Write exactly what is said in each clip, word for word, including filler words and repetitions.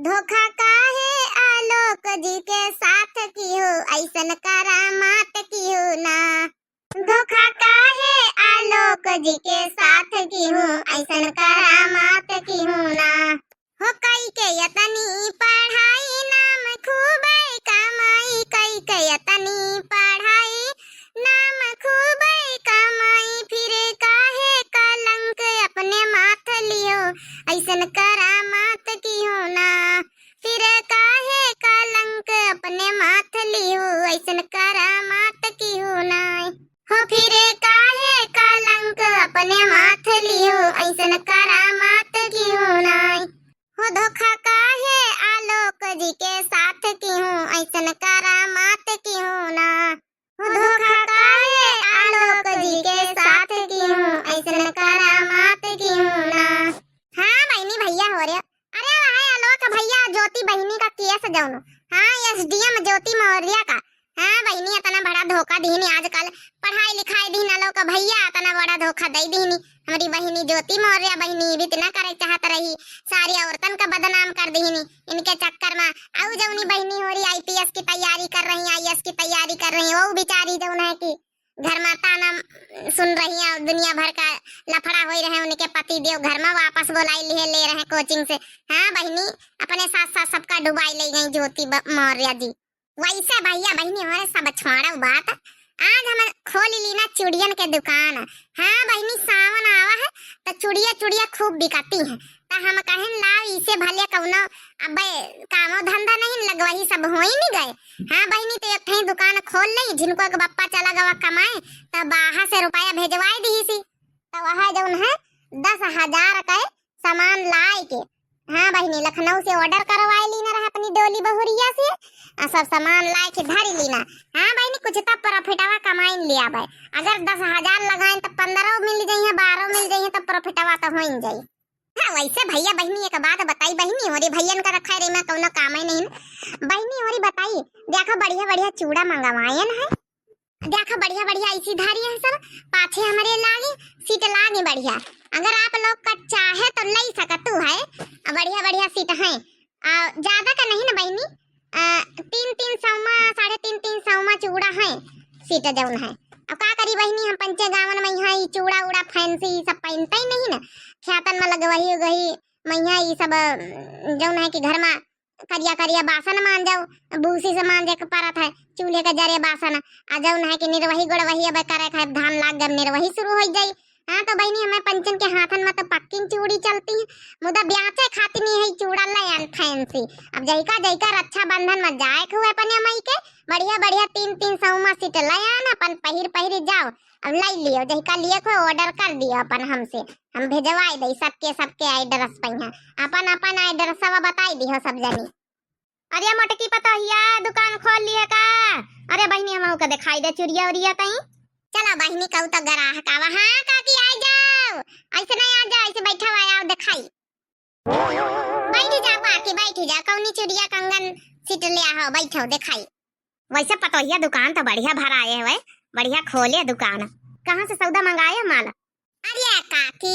धोखा काहे आलोक जी के साथ किहो, अइसन करामात किहो ना। धोखा काहे आलोक जी के साथ किहो, अइसन करामात किहो ना। हो कई के यतनी पढ़ाई, नाम खूबे कमाई, कई के यतनी पढ़ाई, नाम खूबे कमाई, फिर काहे कलंक अपने माथ लिहो, अइसन करामात किहो ना। फिर काहे कलंक अपने माथ लिहो, अइसन करामात किहो ना। हो फिर काहे कलंक अपने माथ लिहो, अइसन करामात किहो ना। हो धोखा काहे आलोक जी के साथ किहो, अइसन करामात किहो ना। हो धोखा काहे आलोक जी के साथ किहो, अइसन करामात किहो ना। हाँ बहिनी भइया हो रे। अरे वह आलोक भइया, ज्योति बहिनी का केस जौन। हाँ, एसडीएम ज्योति मौर्य का। हाँ बहिनी, अतना बड़ा धोखा दिहिनी आजकल। पढ़ाई लिखाई दिहिन आलोक भइया, अतना बड़ा धोखा दइ दिहिनी। हमरी बहिनी ज्योति मौर्य बहिनी भी इतना करे चाहत रही, सारी औरतन का बदनाम कर दिहिनी इनके चक्कर मा। अउ जौनी बहिनी हो रही आईपीएस की तैयारी कर रही, आईएएस की तैयारी कर रही, वो बिचारी जौन है कि घर मा ताना सुन रही है, दुनिया भर का लफड़ा होई रहे, उनके पति देव घर मा वापस बोलाई लिए ले रहे कोचिंग से। हाँ बहिनी, अपने साथ साथ सबका डुबाई ले गई ज्योति ब-, मौर्य जी। वैसे भइया बहिनी, हमरे सब छोड़ो बात, आज हम खोल ली ना चूड़ियन के दुकान। हाँ बहिनी, सावन आवा है तो चूड़िया चूड़िया खूब बिकती है, तो हम कहेन लाओ इसे भले कौनो अबे कामो धंधा नहीं लग, वही सब होई नहीं गए। हाँ बहिनी, तो एक ठे दुकान खोल ले, जिनको एक बप्पा चला गवा कमाए, तो बाहर से रुपया भेजवाए दी सी। तो वह जौन है दस हजार के सामान लाए के, हाँ बहिनी, लखनऊ से ऑर्डर करवाए लीना रहा अपनी डोली बहुरिया से, आ सब सामान लाए के धर लीना। हाँ बहिनी, कुछ तब प्रॉफिटवा कमाइन ले आवे। अगर दस हजार लगाइन तो पन्द्रह मिल जाइए, बारह मिल जाइए, तो प्रॉफिटवा तो होइन जाई। हाँ वैसे भइया बहिनी एक बात बताई बहिनी, होरी भइयन का रखा रे में कौनो काम ही नहीं। बहिनी होरी बताई, देखो बढ़िया बढ़िया चूड़ा मंगवायन है, देखो बढ़िया बढ़िया ऐसी धारी है सब, पाछे हमरे लागी सीट लागी बढ़िया। अगर आप लोग का चाहे तो ले सकतू है, बढ़िया बढ़िया सीट है। आ, ज्यादा का नहीं ना बहिनी, आ, तीन तीन सौ मा, साढ़े तीन तीन सौ मा चूड़ा है, सीट जौन है। अब का करी बहिनी, हम पंचे गावन मा यहाँ ई चूड़ा उड़ा फैंसी ई सब पहनते ही नहीं ना, ख्यातन मा लगवही उगही मा यहाँ ई सब, अ, जौन है कि घर मा करिया करिया बासन मांजो, बूसी से मांजे के परत है, चूल्हे के जरे बासन। आ जौन है कि निरवही गोड़वही अब करे के है, धान लाग गए, निरवही शुरू हो जाई। हाँ तो बहिनी, हमें पंचन के हाथन मा तो पक्किन चूड़ी चलती है, मुदा ब्याचे खातिर नहीं है चूड़ा ले आन फैंसी। अब जहिका जहिका रक्षाबंधन मा जाए के हुए अपने माई के, बढ़िया बढ़िया तीन तीन सौ मा सीट ले आन, अपन पहिर पहिर जाओ। अब ले लियो, जहिका लिए को ऑर्डर कर दियो अपन हमसे, हम भेजवाए दे सबके सबके एड्रेस पे। यहाँ अपन अपन एड्रेसवा बताई दियो सब जनी। अरे मोटकी पतोहिया, दुकान खोल लिए का? अरे बहिनी, हमहू के दिखाई दे चुरिया उरिया तई। चलो बहिनी, कहू तो ग्राहक आवा। हाँ काकी, आ जाओ, ऐसे नहीं आ जाओ, ऐसे बैठा हुआ आओ दिखाई। बैठ जाओ काकी, बैठ जाओ, कौनी चुरिया कंगन सीट ले आओ, बैठो दिखाई। वैसे पतोहिया दुकान तो बढ़िया भराए हुए, बढ़िया खोले दुकान। कहाँ से सौदा मंगाए माल? अरे काकी,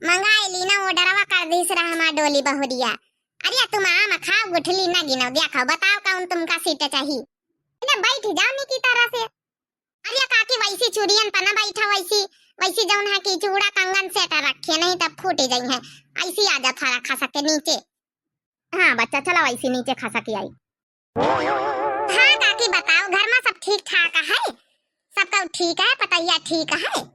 मंगाए ली ना, ऑर्डरवा कर दीस रहा हमार डोली बहुरिया। अरे तुम आम खाओ, गुठली ना गिनो, देखो बताओ कौन तुमका सीट चाही। इधर बैठ जाओ नी की तरह से। अरे काकी, वैसी चूड़ियन पर ना बैठा, वैसी, वैसी जौन है कि चूड़ा कंगन सेट रखे, नहीं तब फूट जाई है। ऐसी आ जा थोड़ा खसक के नीचे। हाँ बच्चा, चलो वैसी नीचे खसक आई। हाँ काकी, बताओ, घर मा सब ठीक ठाक है? सबका ठीक है, पतोहिया ठीक है?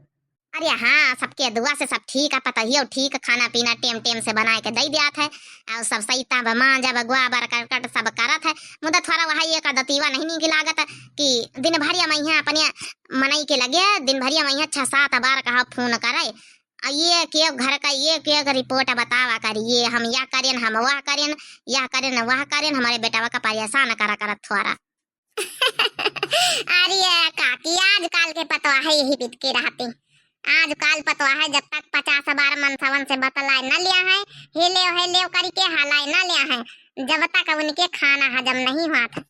अरे हाँ, सबके दुआ से सब ठीक है, पतोहियो ठीक, खाना पीना टेम टेम से बनाए के दे दियात है, और सब सही ताब मांजब गोबर करकट सब करत है। मुदा थोड़ा वही एक आदतिवा नहीं नीक लागत कि दिन भरिया मा यहाँ अपने मनई के लगे, दिन भरिया मा यहाँ छह सात बार कहा फोन करे, आ ये के घर का ये के रिपोर्ट बतावा करी, ये हम या करेन, हम वह करेन, यह करेन, वह करेन, हमारे बेटवा का परेशान करा करत थोड़ा। अरे काकी, आजकल के पतोह यही बित के रहती। आजकल पतोह जब तक पचास बार मनसवन से बतलाए न लिया है, हेलेव हेलेव करी के हलाए न लिया है, जब तक उनके खाना हजम नहीं हुआ था।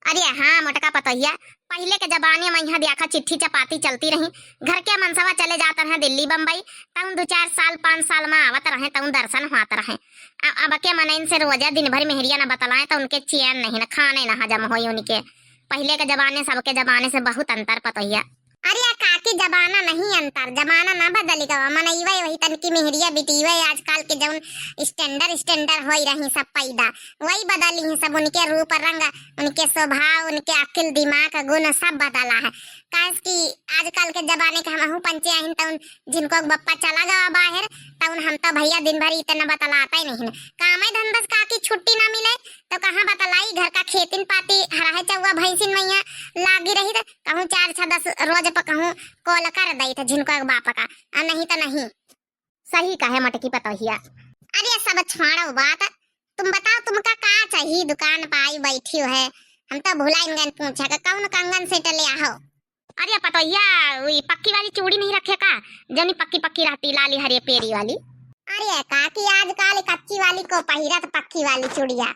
अरे हाँ मोटका पतोहिया, पहिले के जमाने मा इहाँ देखा चिट्ठी चपाती चलती रही, घर के मनसवा चले जात रहे दिल्ली बम्बई, तउन दू चार साल पाँच साल मा आवत रहे, तउन दर्शन होत रहे। अ-, अब के मनइन से रोजे दिन भर मेहरिया न बतलाए त उनके चैन नहीं, न खाने न हजम होई उनके। पहिले के जमाने से अब के जमाने से बहुत अंतर पतोहिया। अरे काकी, जमाना नहीं अंतर, जमाना ना बदल गवा, मनइवइ वही तनकी मेहरिया बिटिवइ, आजकल के जउन standard standard होई रही सब पैदा, वही बदली ही सब, उनके रूप रंग, उनके स्वभाव, उनके अकिल दिमाग गुण सब बदला है। काहे कि आजकल के जमाने के हमहू पंचे आहिन, तउन झिनको बप्पा चला गवा बाहर, तउन हम तो भइया दिन भर इतना बतलातइ नहीं, कामे धंधा से काकी छुट्टी ना मिले, तो कहाँ बतलाई, घर का खेतिन पाती हराहे चौवा भैंसिन मइहाँ लागी रही, त कहूँ चार छह दस रोज प कहूँ call कर दई त झिनको के बाप का, आ नहीं त नहीं। सही कहे मोटकी पतोहिया। अरे सब छोड़ो बात, तुम बताओ तुमका का चाहिए, दुकान प आई बैठी है, हम तो भुलाइन गए पूछे का कउन कंगन set ले आहो। अरे पतोहिया, वही पक्की वाली चूड़ी नहीं रखे का, जउनी पक्की पक्की रहती लाली हरे पेरी वाली। अरे काकी, आजकल कच्ची वाली को पहिरत पक्की वाली चूड़िया,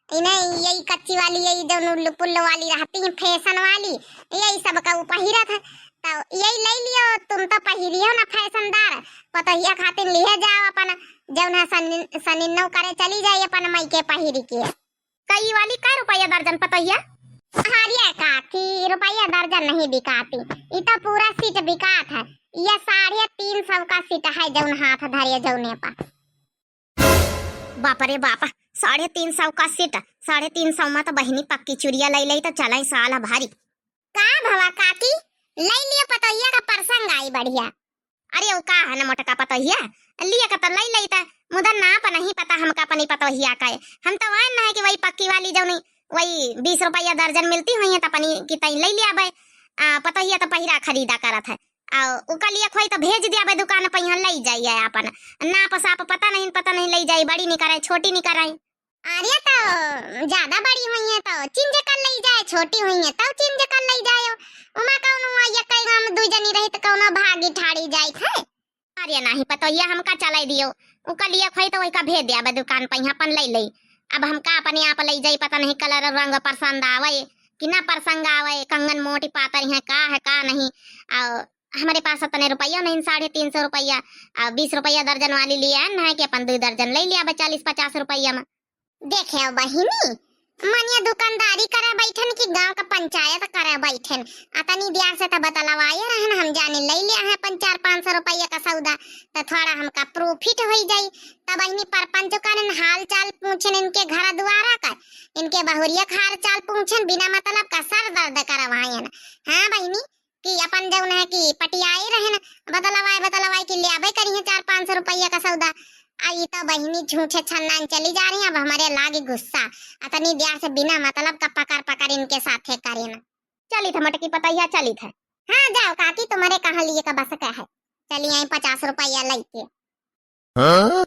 इन्हें यही कच्ची वाली, यही जउन उल्लू पुल्लू वाली रहती है, fashion वाली, यही सब का उ पहिरत है। तो यही ले लियो, तुम तो पहिरियो ना फैशनदार, पतोहिया खातिर लिहे जाओ अपन, जउन है सनिन-, सनिन्नो करे चली जाई अपन मइके पहिरी के। कई वाली कै रुपया दर्जन पतोहिया? अरे काकी, रुपया दर्जन नहीं बिकाती, ई तो पूरा set बिकात है। ये साढ़े तीन सौ का set है, जउन हाथ धरे जउने पा। बाप रे बाप, साढ़े तीन सौ का set, साढ़े तीन सौ मा तो बहिनी पक्की चुरिया लई लई तो चलाई साल भरी। का भवा काकी, लई लियो, पतोहिया का परसंग आई बढ़िया। अरे उ का है ना मोटका पतोहिया, लिया का तो लई लई त, मुदा नाप नहीं पता हमका अपनी पतोहिया का है। हम तो वान ना है कि वही पक्की वाली जउनी, वही बीस रुपया दर्जन मिलती हुई है, त अपनी की तई लई लिया बे। आ, पतोहिया तो पहिरा खरीदा करत है, आ, उका लिए खोई तो भेज दिया बे दुकान पे, यहाँ लई जाइए अपन। नाप साप पता नहीं, पता नहीं लई जाई, बड़ी निकराई, छोटी निकराई। अरे तो ज्यादा बड़ी हुई है तो change कर लई जाए, छोटी हुई है तो change कर लई जाए। उमा कउनो ये कई हम दू जनी रही तो कउनो भागी ठाड़ी जाइत है। अरे नहीं पतोहिया, हमका चलाई दियो, उका लिए खोई तो वही का भेज दिया बे दुकान पे, यहाँ अपन लई लई। अब हमका अपने आप लई जाई, पता नहीं colour रंग पसंद आवे कि ना पसंद आवे, कंगन मोटी पातर है का है का नहीं। और हमरे पास इतने रुपया नहीं, साढ़े तीन सौ रुपया, आ, बीस रुपया दर्जन वाली लिए आन है कि अपन दो दर्जन लई लिया बे चालीस पचास रुपया मा। देखे बहिनी, मनिया दुकानदारी करे बैठन कि गाँव का पंचायत करे बैठन? अतनी दिया से त बतलवाए रहन, हम जाने लई लिया है अपन चार पाँच सौ रुपया का सौदा, त थोड़ा हमका profit होई जाई। त बहिनी परपंच करन, हाल चाल पूछन इनके घर दुआरा का, इनके बहुरिया का हाल चाल पूछन, बिना मतलब का सर दर्द करवायन। हाँ बहिनी, कि अपन जउन है कि पटियाए रहे न, बतलवाए बतलवाए कि ले आबे करिहे चार पाँच सौ रुपया का सौदा। आ ई तो बहिनी झूठे छन्नान चली जा रही, अब हमरे लागे गुस्सा। अतनी देर से बिना मतलब का पकड़ पकड़ इनके साथे करे न। चलित है मोटकी पतोहिया, चलित है। हाँ जाओ काकी, तुम्हरे कहाँ लिए का बस का है, चली आई पचास रुपया लइके। हाँ?